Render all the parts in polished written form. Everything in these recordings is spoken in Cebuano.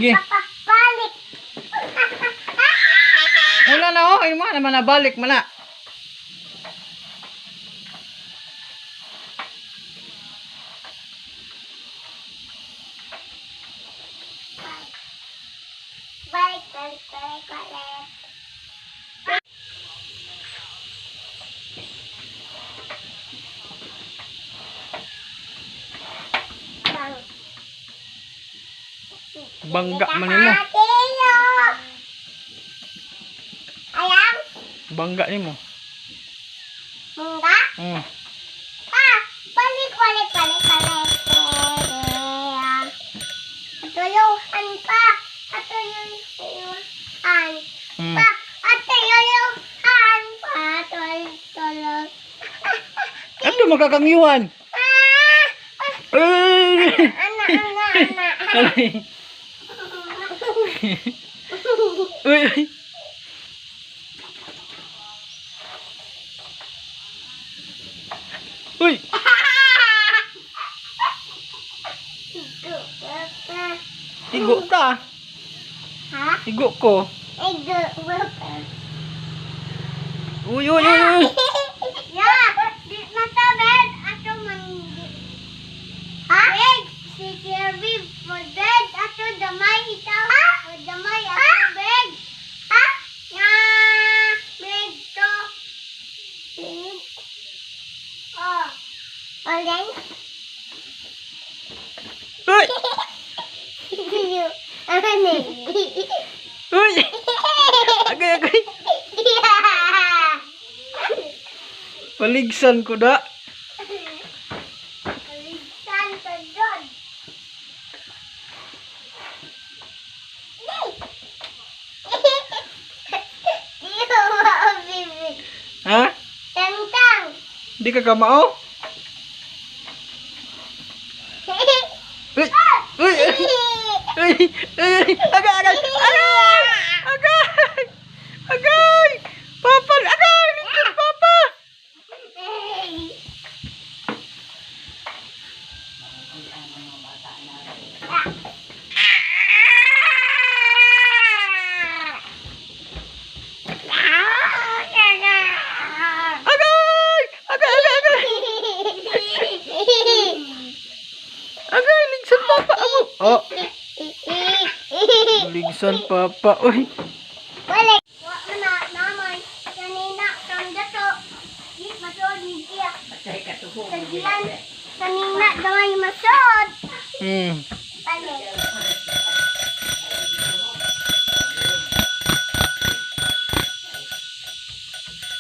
Sige. Papa, balik. Wala na oh, ay mo naman na balik man na. Balik, balik, balik, balik. Bang. Bangga man nimo. Ate, Ayam, Bangga nimo. mungga. Pa, balik, balik, balik, balik. Atuyuhan pa. Atuyuhan. Pa, atuyuhan pa. Tuloy, tuloy. Ano magkakangyuhan? Ah! Uy! Ana, ana, ana. Alay. Uy, uy. Uy! Igo, papa. Igo ta. Ha? Igo ko. Igo, papa. Uy, uy, uy, uy. Ya, di mata bed ato man. Ha? Bed si Kirby mo bed ato damay itaw. Mo damay ato bed. Ha? Nga bed to. Bed. Oh. Olen. Uy! Ano? Uy! Agay, agay. Paligsan ko da. Kaligtan sa doon. Di ko maabibig. Ha? Tangtang. Di ka kamao? Uy! Uy! Uy! Uy! Agay, agay! Agay! Agay! Agay! Papa! Agay! Ligsan, Papa! Agay! Agay, agay, agay! Agay! Ligsan, Papa! Amo! Oh! Ligsan, Papa. Uy! Balik. Wa man na naman kanina kang dato. Di masod ni siya. Tagilan kanina gamay masod. Balik.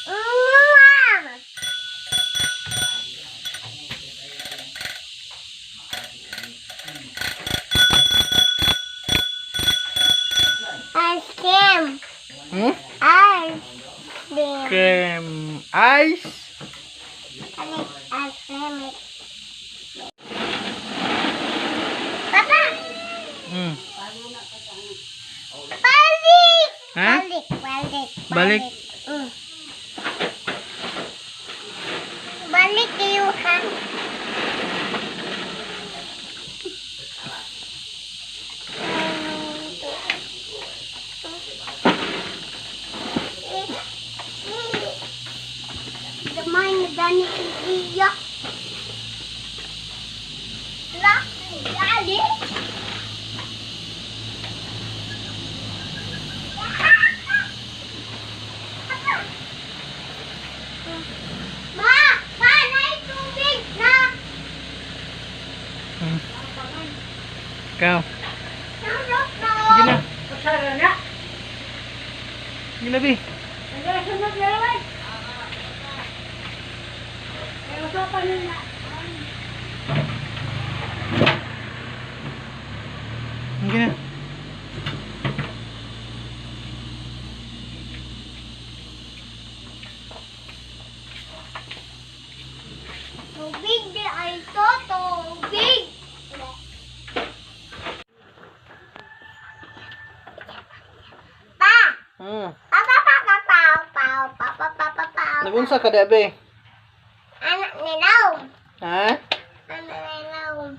Mama. Ice cream. Ice cream. Cream. Ice. Balik, ice cream. Papa! Balik! Ha? Balik, balik, Balik. Balik kayo, ha? Damay na gani iya. La, dali. Ma, ma, nay tubig na. Ikaw. Sarap na. Sige na. Sige na, Bi. Sige na. Tubig di ay to, tubig. Pa! Pa pa pa pa pa pa pa pa pa pa pa. Nagunsa ka da, Bi? Anak nilaw. Ha? Anak nilaw.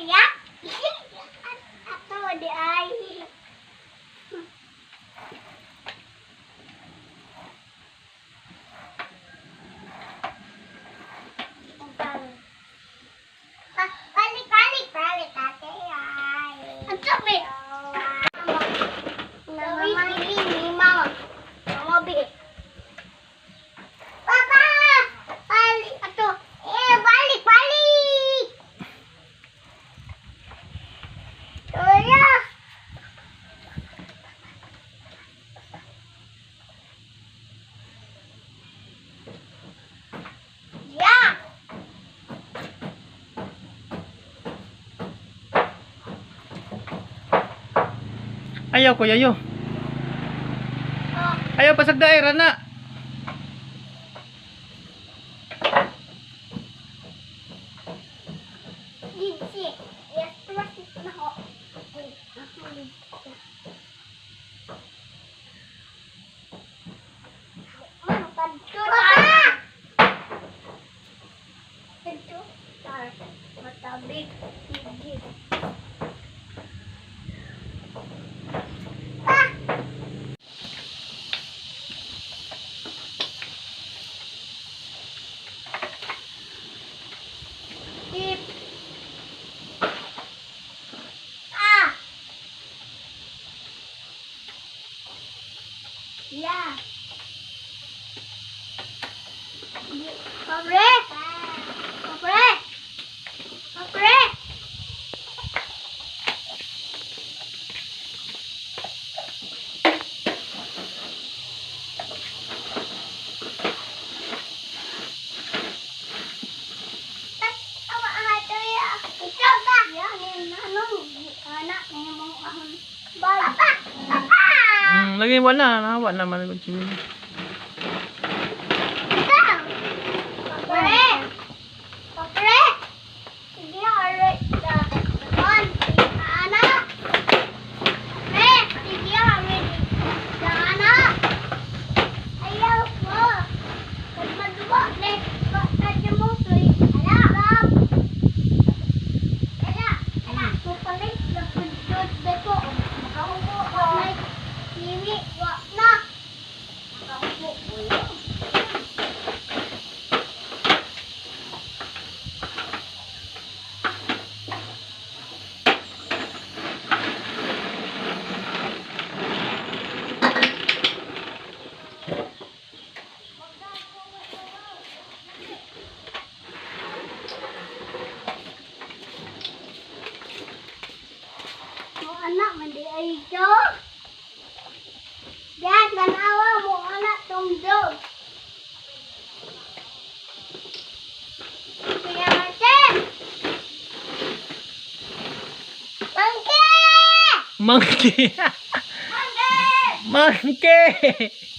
Siya? Ato di ay. Balik, balik, balik, ate. Ay. Ang sabi. Mama, mama, bi. Papa! Balik, ato. Eh, balik, balik! Kuya! Ya! Ayaw ko, yayo. Oh, Ayaw pasagdae rana. Didsi. Yes, plus na ko. Ay, ako didsi. Man, kadto ta. Kadto ta. Matabig. Didsi. Ah! Tip. Ah! Yeah. Pobre! Pobre! Pobre! Papa! Papa! Lagi wala na, wala man ko chimini. Papre! Papre! Sige, alright. One, ana! Papre! Sige, alright. Ana! Ayaw ko! Pag maduwa, le, pagkadya mo, soy, ala! Ala! Ala! Pupalit na pagdod beko. Makaupo ko. May kiwi, wa na! Makaupo ko yun. Mo anak man di ay do. Yan, tanawa mo anak tong dog. Kuya Martin! Monkey! Monkey. Monkey! Monkey.